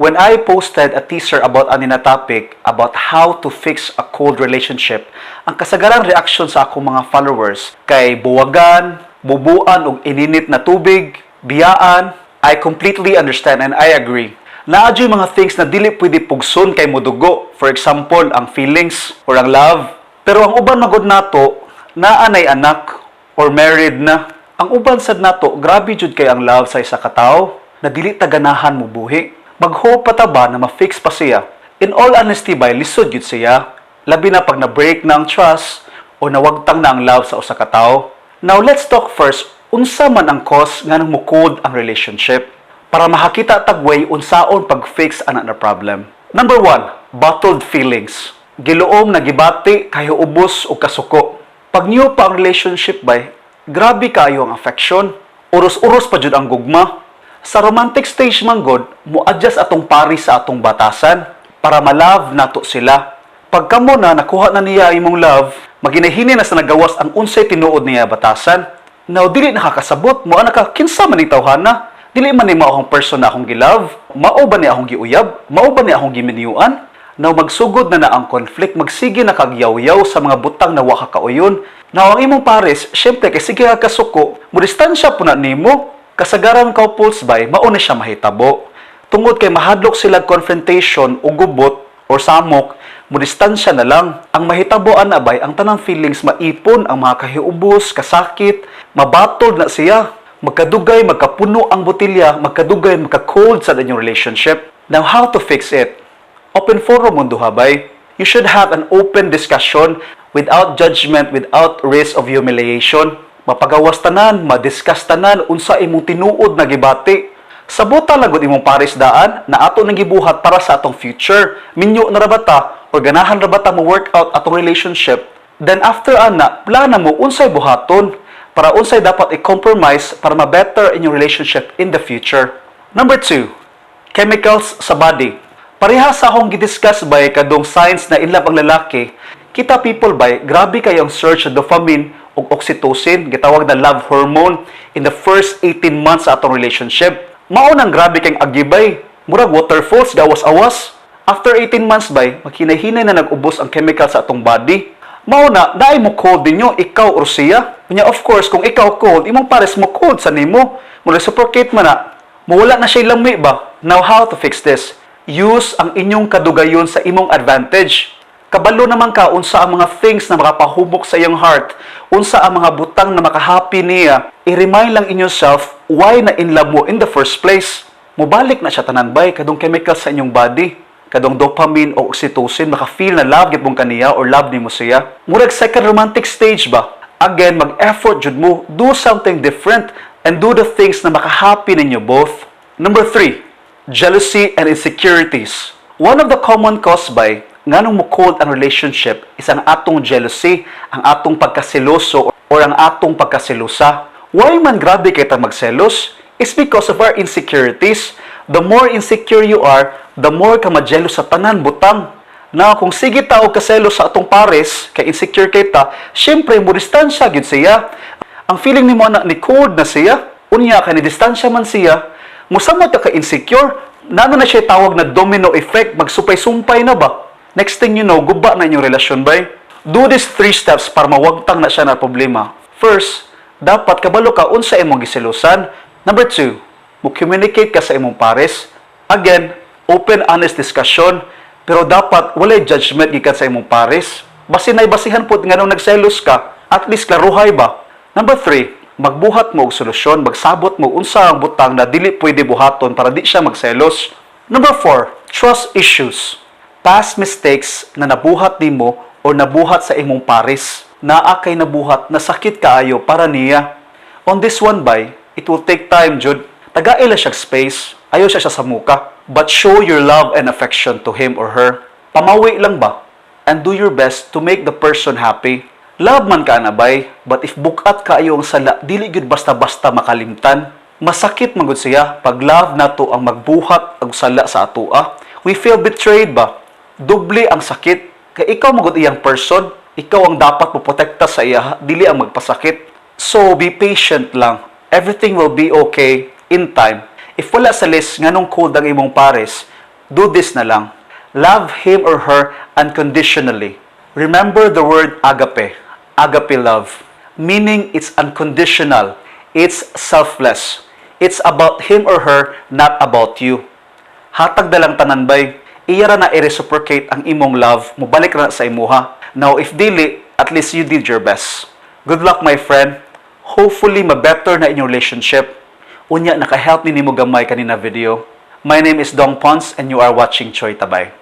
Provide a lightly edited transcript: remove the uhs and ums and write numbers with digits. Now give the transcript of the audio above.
When I posted a teaser about ani na topic, about how to fix a cold relationship, ang kasagarang reaction sa akong mga followers kay buwagan, bubuan og ininit na tubig, biyaan. I completely understand and I agree. Naa juy mga things na dili pwede pugson kay modugo. For example, ang feelings or ang love. Pero ang uban magod nato, naa nay anak or married na. Ang uban sad nato, grabe jud kay ang love sa isa ka tawo na dili ta ganahan mobuhi. Mag-hope pa ta ba na ma-fix pa siya? In all honesty bay, lisod jud siya. Labi na pag na-break na ang trust o nawagtang na ang love sa usa ka tawo. Now let's talk first, unsa man ang cause nganong mo-cold ang relationship para makakita tag way unsaon pag-fix ana na problem. Number one, bottled feelings. Giluom na gibati kahiubos o kasuko. Pag new pa ang relationship bay, grabe kaayo ang affection. Uros-uros pa jud ang gugma. Sa romantic stage man god, mo-adjust atong pares sa atong batasan para ma-love nato sila. Pag kamo na nakuha na niya imong love, maginahini na sa nagawas ang unsay tinuod niya batasan. Now dili nakakasabot mo ana ka, "Kinsa man ni tawhana? Dili man ni mao akong person na akong gi-love? Mao ba ni akong giuyab? Mao ba ni akong giminyuan?" Now magsugod na na ang conflict, magsige na kag yaw-yaw sa mga butang na wa ka kauyon. Now ang imong pares, syempre kay sige ka kasuko, mo distansya po na nimo. Kasagaran couples bay, mao na siya mahitabo. Tungod kay mahadlok sila confrontation o gubot or samok, mo distansya na lang. Ang mahitabo ana bay, ang tanang feelings maipon, ang mga kahiubos, kasakit, mabattled na siya. Magkadugay, magkapuno ang botelya, magkadugay, magka-cold sa inyong relationship. Now, how to fix it? Open forum mo duha bay. You should have an open discussion without judgment, without risk of humiliation. Mapagawas tanan, madiscuss tanan unsa imong tinuod na gibati. Sabota lang gud imong pares daan na ato nang gibuhat para sa atong future. Minyo na ra ba ta or ganahan ra ba ta mo work out atong relationship? Then after ana, plana mo unsay buhaton para unsay dapat i-compromise para ma-better inyong relationship in the future. Number two, chemicals sa body. Pareha sa akong gidiscuss bay kadong signs na in love ang lalaki, kita people bay, grabe kayo ang surge sa dopamine ug oxytocin, gitawag na love hormone, in the first 18 months sa atong relationship. Mao nang grabe kang agibay, murag waterfalls gawas-awas. After 18 months bay, maghinay-hinay na nag-ubos ang chemical sa atong body. Mao na, naay mo cold ninyo, ikaw or siya. Unya, of course, kung ikaw cold, imong pares mo cold sa nimo. Mo reciprocate man na. Mawala na siya lami ba? Now, how to fix this? Use ang inyong kadugayon sa imong advantage. Kabalo naman ka unsa ang mga things na makapahubok sa iyong heart, unsa ang mga butang na makahappy niya. I-remind lang in yourself why na in love mo in the first place. Mubalik na siya tanan bay, kadong chemical sa inyong body, kadong dopamine o oxytocin, maka-feel na love gid mong kaniya or love nimo siya. Murag second romantic stage ba? Again, mag-effort jud mo, do something different and do the things na makahappy ninyo both. Number three, jealousy and insecurities. One of the common cause bay nganong mo cold ang relationship is ang atong jealousy, ang atong pagkaseloso or ang atong pagkaselosa. Why man grabe kay ta magselos? It's because of our insecurities. The more insecure you are, the more ka ma-jealous sa tanan butang. Na kung sige ta og kaselos sa atong pares, kay insecure kay ta, syempre mo distansya gyud siya. Ang feeling nimo ana ni cold na siya, unya kay ni distansya man siya, musamot ka ka insecure, nano na siya tawag na domino effect, magsupay-sumpay na ba? Next thing you know, guba na inyong relasyon bay. Do these three steps para mawagtang na siya na problema. First, dapat kabalo ka unsa imong giselosan. Number two, mo communicate ka sa imong pares. Again, open, honest discussion, pero dapat walay judgment gikan sa imong pares. Basin ay basihan pod nganong nagselos ka, at least klaruhay ba? Number three, magbuhat mo og solusyon, magsabot mo unsa ang butang na dili pwede buhaton para di siya magselos. Number four, trust issues. Past mistakes na nabuhat nimo o nabuhat sa imong pares. Naa kay nabuhat na sakit kaayo para niya. On this one bay, it will take time jud. Tagaila siya space, ayaw siya sa muka. But show your love and affection to him or her. Pamawi lang ba? And do your best to make the person happy. Love man ka na bay, but if bukat kaayo ang sala, dili gyud basta-basta makalimtan. Masakit man gud siya pag love nato ang magbuhat og sala sa atoa. We feel betrayed ba? Doble ang sakit. Kay ikaw man gud iyang person, ikaw ang dapat moprotekta sa iya, dili ang magpasakit. So be patient lang. Everything will be okay in time. If wala sa list nganong cold ang imong pares, Do this na lang. Love him or her unconditionally. Remember the word agape, agape love, meaning it's unconditional, it's selfless. It's about him or her, not about you. Hatag na lang tanan, bay. Iya ra na i-reciprocate ang imong love, mobalik ra sa imuha. Now, if dili, at least you did your best. Good luck, my friend. Hopefully, ma-better na inyong relationship. Unya, naka-help ni nimo gamay kani na video. My name is Dong Pons and you are watching Choi Tabay.